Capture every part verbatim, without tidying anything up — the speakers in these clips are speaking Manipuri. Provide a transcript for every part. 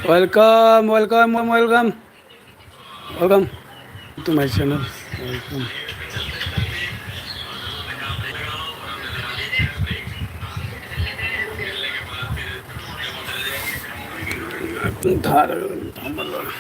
Welcome, welcome, welcome, welcome. Welcome to my channel. Welcome. ꯉꯥꯛꯇꯪ ꯊꯥꯔꯒ ꯑꯗꯨꯝ ꯊꯝꯃ ꯂꯣꯏꯔꯦ꯫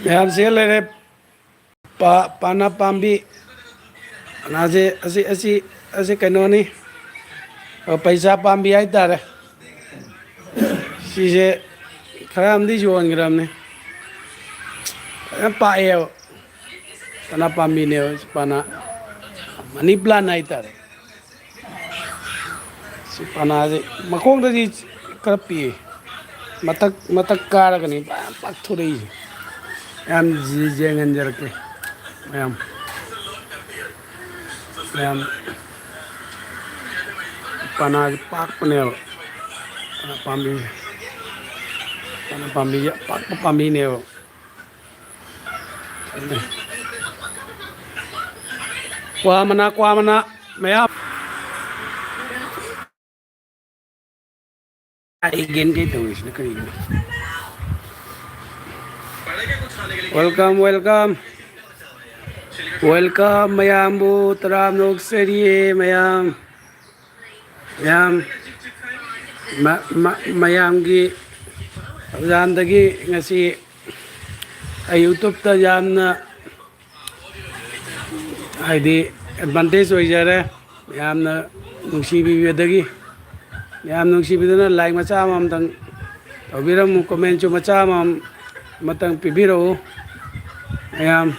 ꯃꯌꯥꯝꯁꯤꯒ ꯂꯩꯔꯦ꯫ ꯄꯥ-, ꯄꯥꯅꯥ ꯄꯥꯝꯕꯤ꯫ ꯄꯥꯅꯥꯁꯦ ꯑꯁꯤ, ꯑꯁꯤ, ꯑꯁꯤ ꯀꯩꯅꯣꯅꯤ꯫ ꯑ, ꯄꯩꯁꯥ ꯄꯥꯝꯕꯤ ꯍꯥꯏꯇꯥꯔꯦ꯫ ꯁꯤꯁꯦ ꯈꯔ ꯑꯃꯗꯤ ꯌꯣꯟꯈ꯭ꯔꯕꯅꯤ꯫ ꯐꯖꯅ ꯄꯥꯛꯑꯦꯕ꯫ ꯄꯥꯅꯥ ꯄꯥꯝꯕꯤꯅꯦꯕ꯫ ꯄꯥꯅꯥ, ꯃꯅꯤ ꯄ꯭ꯂꯥꯟ ꯍꯥꯏꯇꯥꯔꯦ꯫ ꯁꯤ ꯄꯅꯥꯁꯦ ꯃꯈꯣꯡꯗꯗꯤ ꯈꯔ ꯄꯤꯛꯏ, ꯃꯊꯛ, ꯃꯊꯛ ꯀꯥꯔꯒꯅꯤ ꯄꯥꯛ ꯄꯥꯛꯊꯣꯔꯛꯏꯁꯦ꯫ ꯃꯌꯥꯝ ꯌꯦꯡꯍꯟꯖꯔꯛꯀꯦ꯫ ꯃꯌꯥꯝ, ꯃꯌꯥꯝ ꯄꯅꯥꯁꯦ ꯄꯥꯛꯄꯅꯦꯕ꯫ ꯄꯅꯥ ꯄꯥꯝꯕꯤꯁꯦ, ꯄꯅꯥ ꯄꯥꯝꯕꯤꯁꯦ ꯑꯄꯥꯛꯄ ꯄꯥꯝꯕꯤꯅꯦꯕ꯫ ꯀ꯭ꯋꯥ ꯃꯅꯥ, ꯀ꯭ꯋꯥ ꯃꯅꯥ ꯃꯌꯥꯝ꯫ ꯑꯩ ꯒꯦꯟ ꯀꯩ ꯇꯧꯔꯤꯁꯤꯅ ꯀꯔꯤꯒꯤꯅꯣ? Welcome, welcome, welcome꯫ ꯃꯌꯥꯝꯕꯨ ꯇꯔꯥꯝꯅ ꯑꯣꯛꯆꯔꯤꯌꯦ ꯃꯌꯥꯝ꯫ ꯃꯌꯥꯝ, ꯃ-, ꯃ-, ꯃꯌꯥꯝꯒꯤ ꯊꯧꯖꯥꯜꯗꯒꯤ ꯉꯁꯤ ꯑꯩ YouTube-ꯇ ꯌꯥꯝꯅ, ꯍꯥꯏꯗꯤ, advantage ꯑꯣꯏꯖꯔꯦ꯫ ꯌꯥꯝꯅ ꯅꯨꯡꯁꯤꯕꯤꯕꯗꯒꯤ, ꯌꯥꯝ ꯅꯨꯡꯁꯤꯕꯤꯗꯨꯅ like ꯃꯆꯥ ꯑꯃꯃꯝꯇꯪ ꯇꯧꯕꯤꯔꯝꯃꯨ, comment-ꯁꯨ ꯃꯆꯥ ꯑꯃꯃꯝ, ꯑꯃꯇꯪ ꯄꯤꯕꯤꯔꯛꯎ ꯃꯌꯥꯝ꯫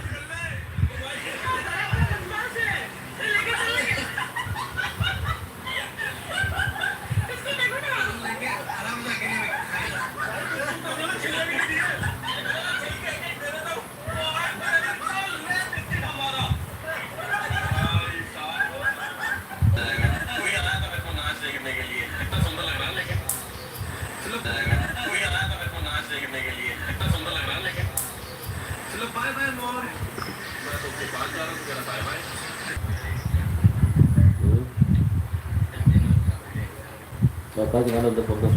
ꯎꯝ꯫ ꯆꯥꯛ ꯆꯥꯗ꯭ꯔꯤꯉꯩꯗ ꯑꯝꯇ ꯐꯝꯃꯣ꯫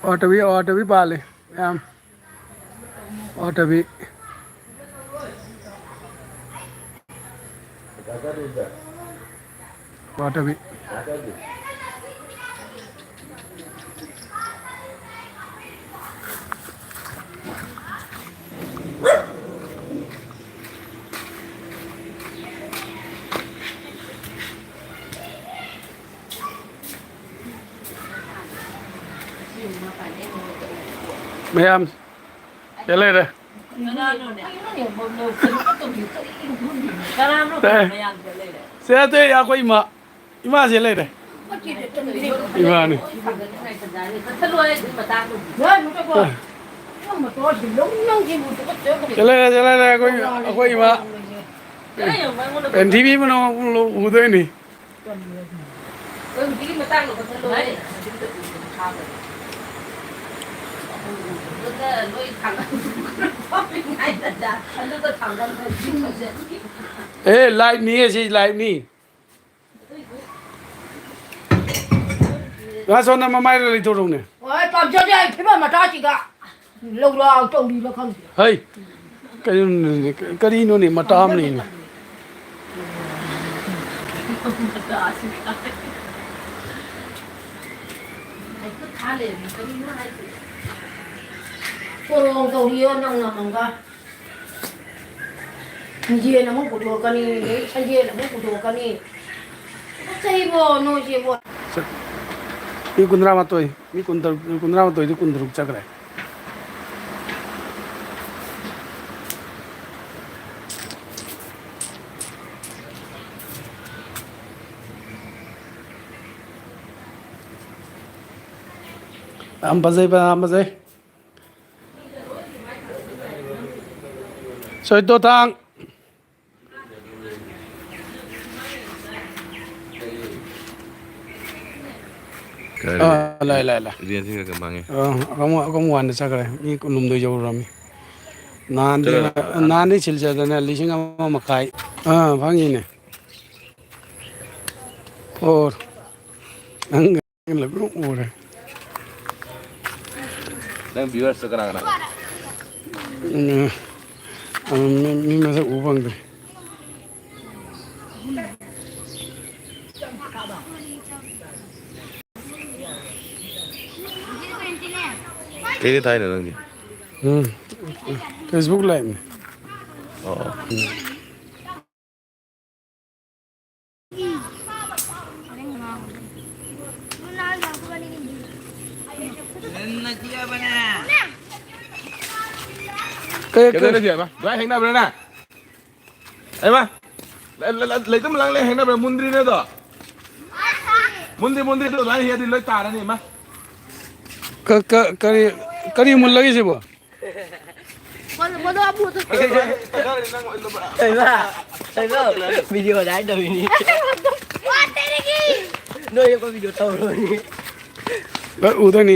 ꯑꯋꯥꯊꯕꯤ, ꯑꯋꯥꯊꯕꯤ ꯄꯥꯜꯂꯤ ꯃꯌꯥꯝ꯫ ꯑꯋꯥꯊꯕꯤ꯫ ꯑꯋꯥꯊꯕꯤ꯫ ꯃꯌꯥꯝ ꯁꯤꯗ ꯂꯩꯔꯦ꯫ ꯀꯅꯥꯅꯣꯅꯦ? ꯀꯅꯥꯅꯣ ꯑꯦ, ꯃꯌꯥꯝ ꯁꯤꯗ ꯂꯩꯔꯦ? ꯁꯤꯗ ꯅꯠꯇꯦ, ꯑꯩꯈꯣꯏ ꯏꯃꯥ꯫ ꯏꯃꯥꯁꯦ ꯂꯩꯔꯦ꯫ ꯏꯃꯥꯅꯤ꯫ ꯆꯠꯂꯣ, ꯑꯩ ꯑꯗꯨꯒꯤ ꯃꯇꯥꯡꯗꯨꯗꯤ꯫ ꯁꯤꯗ ꯂꯩꯔꯦ, ꯁꯤꯗ ꯂꯩꯔꯦ, ꯑꯩꯈꯣꯏ, ꯑꯩꯈꯣꯏ ꯏꯃꯥ꯫ ꯑꯦꯟ ꯊꯤ ꯚꯤ ꯃꯅꯥꯎ ꯎꯗꯣꯏꯅꯤ꯫ ꯑꯗꯨ ꯍꯧꯖꯤꯛꯀꯤ ꯃꯇꯥꯡꯗꯣ ꯈꯛꯇ ꯂꯣꯏꯔꯦ꯫ ꯑꯗꯨꯗ ꯅꯣꯏ ꯊꯥꯡꯒꯠ-, ꯑꯗꯨꯒ ꯊꯥꯡꯒꯠ-, ꯑꯦ, ꯂꯥꯏꯚꯅꯤ, ꯑꯁꯤ ꯂꯥꯏꯚꯅꯤ꯫ ꯉꯥ ꯁꯣꯝꯗ ꯃꯃꯥꯏꯗ ꯂꯩꯊꯣꯔꯛꯎꯅꯦ꯫ ꯍꯣꯏ, ꯄꯥꯝꯖꯗꯦ ꯑꯩ ꯐꯤꯕꯝ ꯃꯇꯥꯁꯤꯒ꯫ ꯂꯧꯔꯥꯎ ꯇꯧꯔꯤꯕ ꯈꯪꯗꯦ꯫ ꯍꯩ, ꯀꯩꯅꯣꯅꯦ, ꯀꯔꯤꯅꯣꯅꯦ, ꯃꯇꯥ ꯑꯃꯅꯤꯅꯦ꯫ ꯍꯦꯛꯇ ꯊꯥ ꯂꯩꯔꯝꯃꯤ꯫ ꯀꯔꯤꯅꯣ ꯍꯥꯏꯁꯤꯕꯣ? ꯄꯣꯔꯣꯡ ꯇꯧꯔꯤꯌꯣ ꯅꯪꯅ ꯑꯃꯒ꯫ ꯌꯦꯟ ꯑꯃꯨꯛ ꯄꯨꯊꯣꯛꯀꯅꯤ, ꯑꯗꯩ ꯁꯌꯦꯟ ꯑꯃꯨꯛ ꯄꯨꯊꯣꯛꯀꯅꯤ꯫ ꯆꯩꯕꯣ ꯅꯣꯏꯁꯤꯕꯣ꯫ ꯃꯤ ꯀꯨꯟꯊ꯭ꯔꯥ ꯃꯥꯊꯣꯏ, ꯃꯤ ꯀꯨꯟꯇꯔꯨꯛ, ꯀꯨꯟꯊ꯭ꯔꯥ ꯃꯥꯊꯣꯏꯗꯤ ꯀꯨꯟꯇꯔꯨꯛ ꯆꯠꯈ꯭ꯔꯦ꯫ ꯌꯥꯝ ꯐꯖꯩ, ꯌꯥꯝ ꯐꯖꯩ꯫ ꯁꯣꯏꯇꯣ ꯊꯥꯡ꯫ ꯀꯔꯤ? ꯑꯥ, ꯂꯥꯛꯑꯦ, ꯂꯥꯛꯑꯦ, ꯂꯥꯛꯑꯦ꯫ ꯔꯦꯟꯁꯤ ꯈꯔ ꯈꯔ ꯃꯥꯡꯉꯦ꯫ ꯑꯥ, ꯑꯃꯨꯛ, ꯑꯃꯨꯛ ꯋꯥꯟꯗ ꯆꯠꯈ꯭ꯔꯦ꯫ ꯃꯤ ꯀꯨꯟꯍꯨꯝꯗꯣꯏ ꯌꯧꯔꯝꯃꯤ꯫ ꯅꯍꯥꯟꯗꯤ, ꯆꯠꯂꯣ꯫ ꯅꯍꯥꯟꯗꯤ ꯁꯤꯜ ꯆꯠꯇꯅ ꯂꯤꯁꯤꯡ ꯑꯃ ꯃꯈꯥꯏ, ꯑꯥ, ꯐꯪꯉꯤꯅꯦ꯫ ꯑꯣ, ꯅꯪ ꯂꯣꯏ ꯎꯔꯦ꯫ ꯅꯪ viewers ꯀꯅꯥ ꯀꯅꯥ? ꯎꯝ, ꯑꯗꯨ ꯃꯤ, ꯃꯤ ꯃꯁꯛ ꯎ ꯐꯪꯗ꯭ꯔꯦ꯫ ꯀꯩꯗ ꯊꯥꯏꯅꯣ ꯅꯪꯗꯤ? ꯎꯝ, Facebook live ꯅꯤ꯫ ꯑꯣ꯫ ꯎꯝ꯫ ꯀꯩ, ꯀꯩ? ꯀꯩꯗꯧꯔꯒꯦ ꯍꯥꯏꯕ? ꯑꯗꯨꯃꯥꯏ ꯍꯦꯛꯅꯕ꯭ꯔꯥ ꯅꯪ? ꯍꯩꯃꯥ! ꯂꯩ-, ꯂꯩ-, ꯂꯩ-, ꯂꯩꯇ ꯃꯨꯟꯂꯪ ꯂꯩ ꯍꯦꯛꯅꯕ꯭ꯔꯥ? ꯃꯨꯟꯗ꯭ꯔꯤꯅꯦ ꯑꯗꯣ꯫ ꯃꯨꯟꯗꯤ ꯃꯨꯟꯗ꯭ꯔꯤ ꯑꯗꯣ ꯑꯗꯨꯃꯥꯏꯅ ꯍꯦꯛꯑꯗꯤ ꯂꯣꯏ ꯇꯥꯔꯅꯤ, ꯏꯃꯥ꯫ ꯀ-, ꯀ-, ꯀꯔꯤ, ꯀꯔꯤ ꯃꯨꯜꯂꯒꯦ ꯁꯤꯕꯣ? ꯀꯩꯕ? ꯀꯩꯕ? ꯀꯩꯕ? Video ꯗꯥꯏ ꯇꯧꯔꯤꯅꯤ꯫ ꯅꯣꯏ ꯑꯩꯈꯣꯏ video ꯇꯧꯔꯣꯏꯅꯤ꯫ ꯂꯣꯏ ꯎꯗꯣꯏꯅꯤ꯫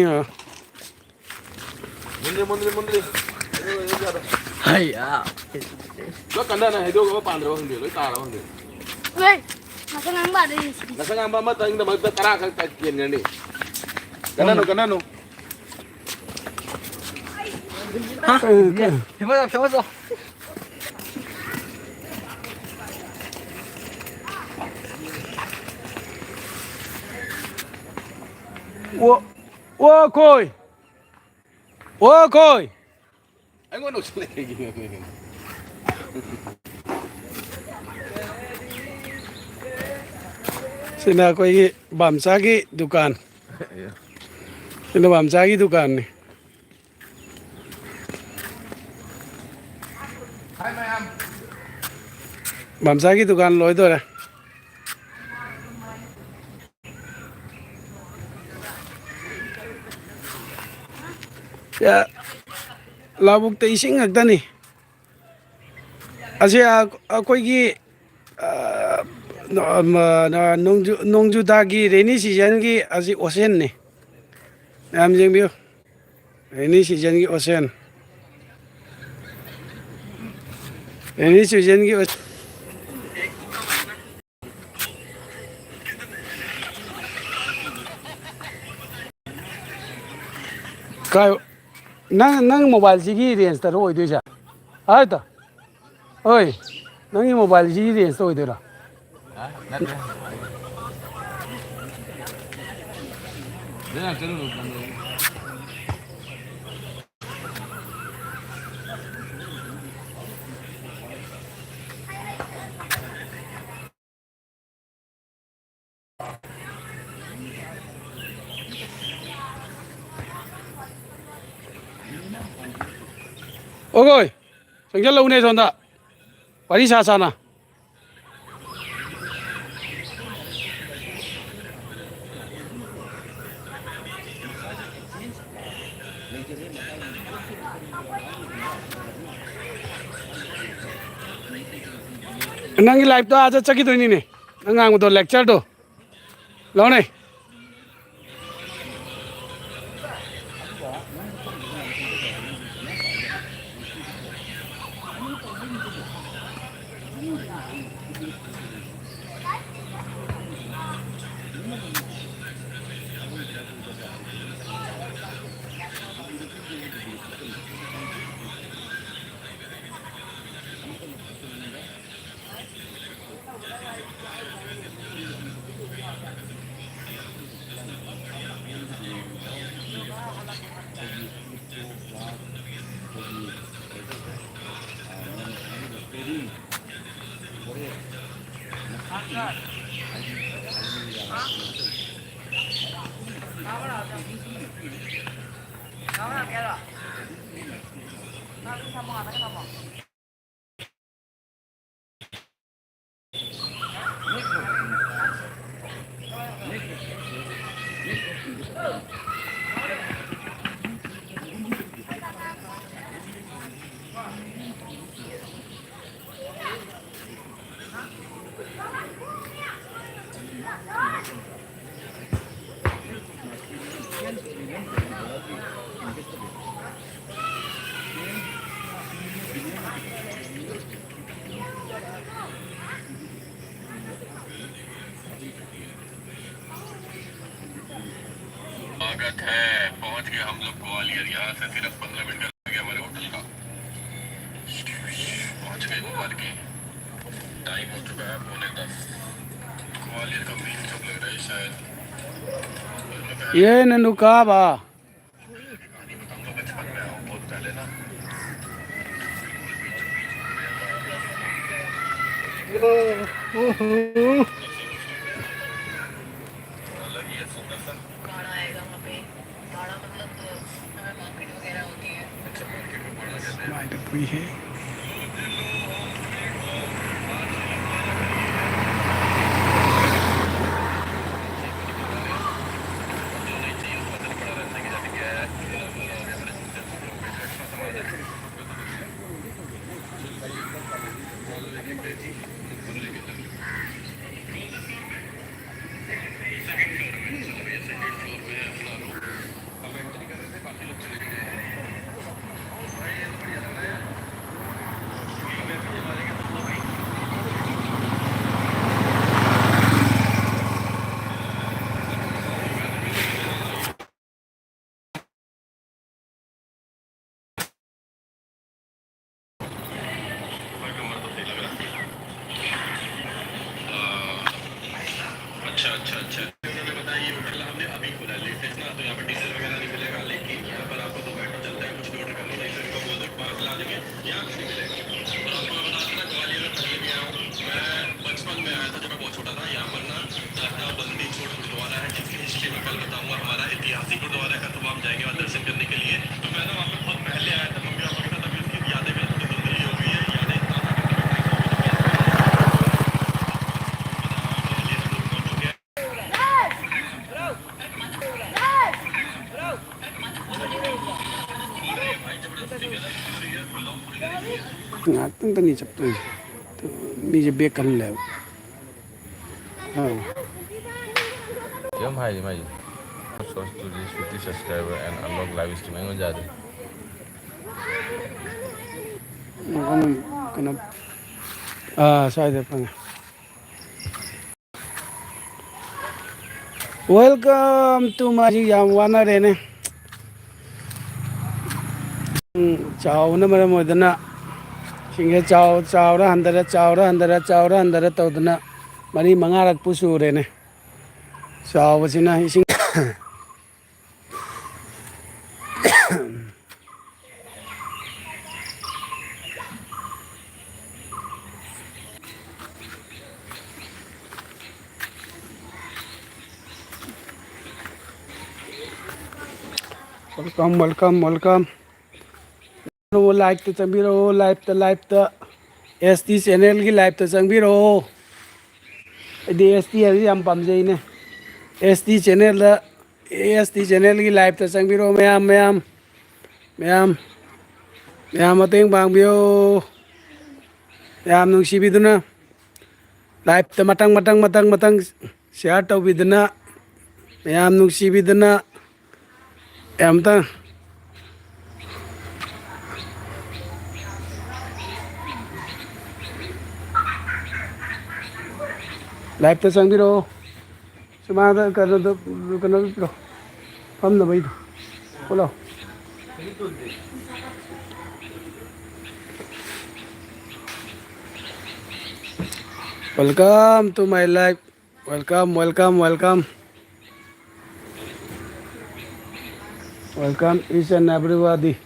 ꯃꯨꯟꯗ꯭ꯔꯤ, ꯃꯨꯟꯗ꯭ꯔꯤ, ꯃꯨꯟꯗ꯭ꯔꯤ꯫ ꯍꯩ, ꯑꯥ꯫ ꯂꯣꯏ ꯀꯟꯅꯅ ꯍꯩꯗꯣꯛꯑꯒ ꯄꯥꯟꯗ꯭ꯔꯕ ꯈꯪꯗꯦ, ꯂꯣꯏ ꯇꯥꯔꯕ ꯈꯪꯗꯦ꯫ ꯍꯣꯏ, ꯉꯁꯪ ꯉꯥꯡꯕ ꯑꯗꯩ ꯉꯁꯪ ꯉꯥꯡꯕ ꯑꯃꯇꯪꯒꯤꯗꯃꯛꯇ ꯇꯔꯥꯈꯛ ꯀꯦꯟꯒ꯭ꯔꯅꯤ꯫ ꯀꯟꯅꯅꯨ, ꯀꯟꯅꯅꯨ꯫ ꯍꯥ? ꯀꯩ, ꯀꯩ? ꯊꯦꯡꯃꯟ ꯌꯥꯝ ꯊꯦꯡꯃꯟꯗ꯭ꯔꯣ? ꯑꯣ, ꯑꯣ, ꯈꯣꯏ꯫ ꯑꯣ, ꯈꯣꯏ꯫ ꯑꯩꯉꯣꯟꯗ ꯎꯁꯤꯜꯂꯛꯑꯦ ꯀꯩꯒꯤꯅꯣ? ꯁꯤꯅ ꯑꯩꯈꯣꯏꯒꯤ ꯕꯥꯝꯆꯥꯒꯤ ꯗꯨꯀꯥꯟ꯫ ꯁꯤꯅ ꯕꯥꯝꯆꯥꯒꯤ ꯗꯨꯀꯥꯟꯅꯤ꯫ ꯕꯥꯝꯆꯥꯒꯤ ꯗꯨꯀꯥꯟ ꯂꯣꯏꯗꯣꯔꯦ꯫ ꯌꯥ, ꯂꯧꯕꯨꯛꯇ ꯏꯁꯤꯡ ꯉꯥꯛꯇꯅꯤ꯫ ꯑꯁꯤ ꯑ-, ꯑꯩꯈꯣꯏꯒꯤ, ꯑ, ꯅ-, ꯅ-, ꯅꯣꯡꯖꯨ-, ꯅꯣꯡꯖꯨ ꯊꯥꯒꯤ rainy seasonꯒꯤ ꯑꯁꯤ oceanꯅꯤ꯫ ꯃꯌꯥꯝ ꯌꯦꯡꯕꯤꯌꯨ꯫ Rainy seasonꯒꯤ ocean꯫ Rainy seasonꯒꯤ ocean꯫ ꯀꯥꯏ-, ꯅꯪ, ꯅꯪ mobileꯁꯤꯒꯤ rangeꯇꯔꯣ ꯑꯣꯏꯗꯣꯏꯁꯦ? ꯍꯥꯏꯗ꯫ ꯍꯣꯏ, ꯅꯪꯒꯤ mobileꯁꯤꯒꯤ rangeꯇ ꯑꯣꯏꯗꯣꯏꯔꯥ? ꯍꯥ? ꯅꯠꯇꯦ꯫ ꯑꯣꯒꯣꯏ, ꯆꯪꯁꯤꯜꯂꯛꯎꯅꯦ ꯁꯣꯝꯗ꯫ ꯋꯥꯔꯤ ꯁꯥ ꯁꯥꯅ꯫ ꯅꯪꯒꯤ liveꯇꯣ ꯑꯥꯗ ꯆꯠꯈꯤꯗꯣꯏꯅꯤꯅꯦ꯫ ꯅꯪ ꯉꯥꯡꯕꯗꯣ, lectureꯗꯣ꯫ ꯂꯧꯅꯦ꯫ स्वागत है, पहुंच गए हम लोग ग्वालियर। यहाँ से सिर्फ पन्द्रह मिनट का लगे हमारे होटल का। पहुंच गए ग्वालियर के। टाइम हो चुका है पौने दस। ग्वालियर का मेन चौक लग रहा है शायद। ये ननुका बा। अच्छा, अच्छा, अच्छा। बताइए, होटल हमने अभी खोला, लेटेस्ट ना, तो यहाँ पर डीजल वगैरह नहीं मिलेगा, लेकिन यहाँ पर आपको Zomato चलता है, कुछ भी ऑर्डर करना, नहीं तो इनको बोल दो, पार्सल आ जाएंगे। यहाँ कुछ नहीं मिलेगा। और आपको मैं बता दूं, मैं ग्वालियर में पहले भी आया हूँ। मैं बचपन में आया था, जब मैं बहुत छोटा था। यहाँ पर ना दादा बंदी छोड़ दिलवाला है, जिसकी हिस्ट्री मैं कल बताऊंगा, हमारा इतिहास। गुरुद्वारा का तो वहाँ हम जाएंगे वहाँ दर्शन करने के लिए। तो मैं ना वहाँ पे बहुत पहले आया था मम्मी पापा के साथ, अभी उसकी यादें भी थोड़ी धुंधली हो गई है, यादें इतना ꯉꯥꯏꯍꯥꯛꯇꯪꯗꯅꯤ ꯆꯠꯇꯣꯏꯁꯦ꯫ ꯃꯤꯁꯦ ꯕꯦꯛ ꯈꯜꯂꯦꯕ꯫ ꯑꯥ꯫ ꯀꯩꯝ ꯍꯥꯏꯗꯦ ꯃꯥꯏꯁꯦ꯫ Short to reach fifty subscriber and unlock live stream ꯑꯩꯉꯣꯟꯗ ꯌꯥꯗꯦ꯫ ꯃꯐꯝ ꯀꯩꯅꯣ, ꯑꯥ, ꯁ꯭ꯋꯥꯏꯗ ꯐꯪꯉꯦ꯫ Welcome to my, ꯌꯥꯝ ꯋꯥꯅꯔꯦꯅꯦ꯫ ꯎꯝ, ꯆꯥꯎꯕꯅ ꯃꯔꯝ ꯑꯣꯏꯗꯅ ꯏꯁꯤꯡꯁꯦ ꯆꯥꯎ-, ꯆꯥꯎꯔ ꯍꯟꯊꯔ, ꯆꯥꯎꯔ ꯍꯟꯊꯔ, ꯆꯥꯎꯔ ꯍꯟꯊꯔ ꯇꯧꯗꯅ ꯃꯔꯤ ꯃꯉꯥꯔꯛꯄꯨ ꯁꯨꯔꯦꯅꯦ꯫ ꯆꯥꯎꯕꯁꯤꯅ ꯏꯁꯤꯡ Welcome, welcome, welcome. Live-ꯇ ꯆꯪꯕꯤꯔꯛꯑꯣ, live-ꯇ, live-ꯇ꯫ S T channel-ꯒꯤ live-ꯇ ꯆꯪꯕꯤꯔꯛꯑꯣ꯫ ꯑꯩꯗꯤ S T ꯍꯥꯏꯕꯁꯤ ꯌꯥꯝ ꯄꯥꯝꯖꯩꯅꯦ꯫ S T channel-ꯗ, S T channel-ꯒꯤ live-ꯇ ꯆꯪꯕꯤꯔꯛꯑꯣ, ꯃꯌꯥꯝ, ꯃꯌꯥꯝ, ꯃꯌꯥꯝ, ꯃꯌꯥꯝ ꯃꯇꯦꯡ ꯄꯥꯡꯕꯤꯌꯨ꯫ ꯌꯥꯝ ꯅꯨꯡꯁꯤꯕꯤꯗꯨꯅ live-ꯇ ꯃꯊꯪ, ꯃꯊꯪ, ꯃꯊꯪ, ꯃꯊꯪ share ꯇꯧꯕꯤꯗꯨꯅ, ꯃꯌꯥꯝ ꯅꯨꯡꯁꯤꯕꯤꯗꯨꯅ, ꯌꯥꯝ ꯑꯝꯇꯪ live-ꯇ ꯆꯪꯕꯤꯔꯛꯑꯣ꯫ ꯁꯨꯃꯥꯡꯗ ꯀꯩꯅꯣꯗꯣ, ꯀꯩꯅꯣꯗꯣ ꯄꯤꯔꯛꯑꯣ꯫ ꯐꯝꯅꯕꯩꯗꯣ꯫ ꯄꯨꯂꯣ꯫ Welcome to my life. Welcome, welcome, welcome. Welcome each and everybody.